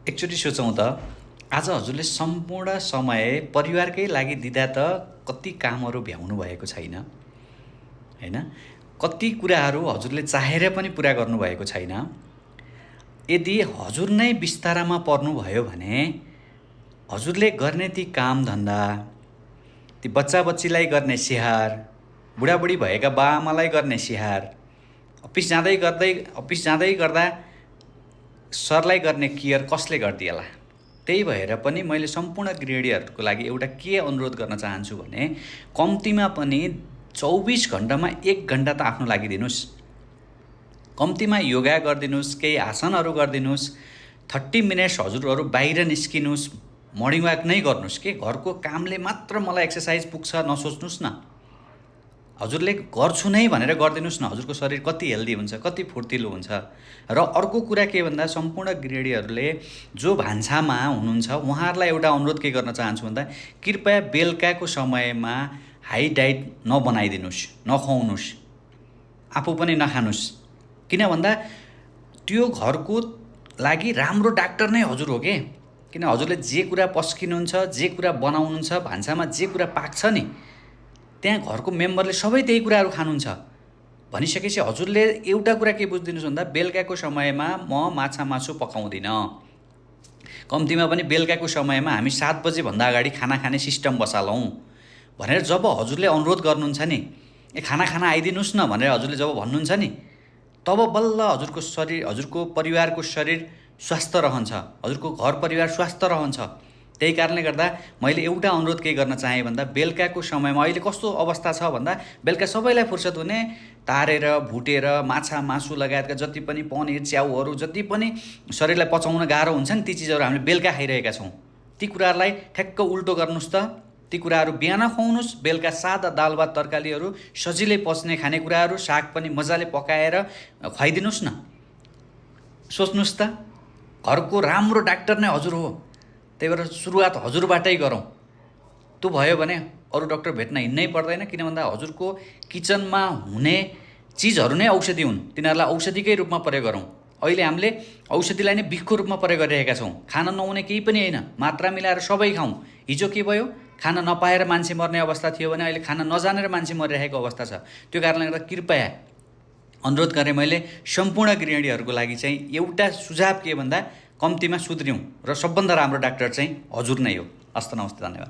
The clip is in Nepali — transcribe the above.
एकचोटि सोचौँ त, आज हजुरले सम्पूर्ण समय परिवारकै लागि दिँदा त कति कामहरू भ्याउनु भएको छैन, होइन? कति कुराहरू हजुरले चाहेर पनि पुरा गर्नुभएको छैन। यदि हजुर नै बिस्तारामा पर्नुभयो भने हजुरले गर्ने ती कामधन्दा, ती बच्चाबच्चीलाई गर्ने स्याहार, बुढाबुढी भएका बाआमालाई गर्ने स्याहार, अफिस जाँदै गर्दा सरलाई गर्ने केयर कसले गरिदिएला? त्यही भएर पनि मैले सम्पूर्ण गृहिणीहरूको लागि एउटा के अनुरोध गर्न चाहन्छु भने कम्तीमा पनि 24 घण्टामा 1 घण्टा त आफ्नो लागि दिनुस्। कम्तीमा योगा गरिदिनुस्, केही आसनहरू गरिदिनुस्, 30 मिनट्स हजुरहरू बाहिर निस्किनुस्, मर्निङ वाक नै गर्नुस् के घरको कामले मात्र मलाई एक्सर्साइज पुग्छ नसोच्नुस् न। हजुरले गर्छु नै भनेर गरिदिनुस् न। हजुरको शरीर कति हेल्दी हुन्छ, कति फुर्तिलो हुन्छ। र अर्को कुरा के भन्दा सम्पूर्ण गृहिणीहरूले जो भान्सामा हुनुहुन्छ उहाँहरूलाई एउटा अनुरोध के गर्न चाहन्छु भन्दा कृपया बेलुकाको समयमा हाई डाइट नबनाइदिनुस्, नखुवाउनुस्, आफू पनि नखानुस्। किन भन्दा त्यो घरको लागि राम्रो डाक्टर नै हजुर हो के। किन हजुरले जे कुरा पस्किनुहुन्छ, जे कुरा बनाउनुहुन्छ, भान्सामा जे कुरा पाक्छ नि त्यहाँ घरको मेम्बरले सबै त्यही कुराहरू खानुहुन्छ भनिसकेपछि हजुरले एउटा कुरा के बुझिदिनुहोस् भन्दा बेलुकाको समयमा म माछा मासु पकाउँदिनँ। कम्तीमा पनि बेलुकाको समयमा हामी 7 बजेभन्दा अगाडि खाना खाने सिस्टम बसालौँ भनेर जब हजुरले अनुरोध गर्नुहुन्छ नि, खाना खाना आइदिनुहोस् न भनेर हजुरले जब भन्नुहुन्छ नि, तब बल्ल हजुरको शरीर, हजुरको परिवारको शरीर स्वस्थ रहन्छ, हजुरको घर परिवार स्वस्थ रहन्छ। त्यही कारणले गर्दा मैले एउटा अनुरोध के गर्न चाहेँ भन्दा बेलुकाको समयमा अहिले कस्तो अवस्था छ भन्दा बेलुका सबैलाई फुर्सद हुने तारेर भुटेर माछा मासु लगायतका जति पनि पनिर च्याउहरू जति पनि शरीरलाई पचाउन गाह्रो हुन्छ नि ती चिजहरू हामीले बेलुका खाइरहेका छौँ। ती कुराहरूलाई ठ्याक्क उल्टो गर्नुहोस् त। ती कुराहरू बिहान खुवाउनुहोस्, बेलुका सादा दाल भात तरकारीहरू सजिलै पच्ने खानेकुराहरू, साग पनि मजाले पकाएर खुवाइदिनुहोस् न। सोच्नुहोस् त, घरको राम्रो डाक्टर नै हजुर हो। त्यही भएर सुरुवात हजुरबाटै गरौँ। त्यो भयो भने अरू डक्टर भेट्न हिँड्नै पर्दैन। किन भन्दा हजुरको किचनमा हुने चिजहरू नै औषधि हुन्, तिनीहरूलाई औषधिकै रूपमा प्रयोग गरौँ। अहिले हामीले औषधिलाई नै विषको रूपमा प्रयोग गरिरहेका छौँ। खान नहुने केही पनि होइन, मात्रा मिलाएर सबै खाउँ। हिजो के भयो, खान नपाएर मान्छे मर्ने अवस्था थियो भने अहिले खान नजानेर मान्छे मरिरहेको अवस्था छ। त्यो कारणले गर्दा कृपया अनुरोध गरेँ मैले सम्पूर्ण गृहिणीहरूको लागि चाहिँ एउटा सुझाव के भन्दा कम्तीमा सुध्रियौँ र सबभन्दा राम्रो डाक्टर चाहिँ हजुर नै हो। हस्त नमस्ते, धन्यवाद।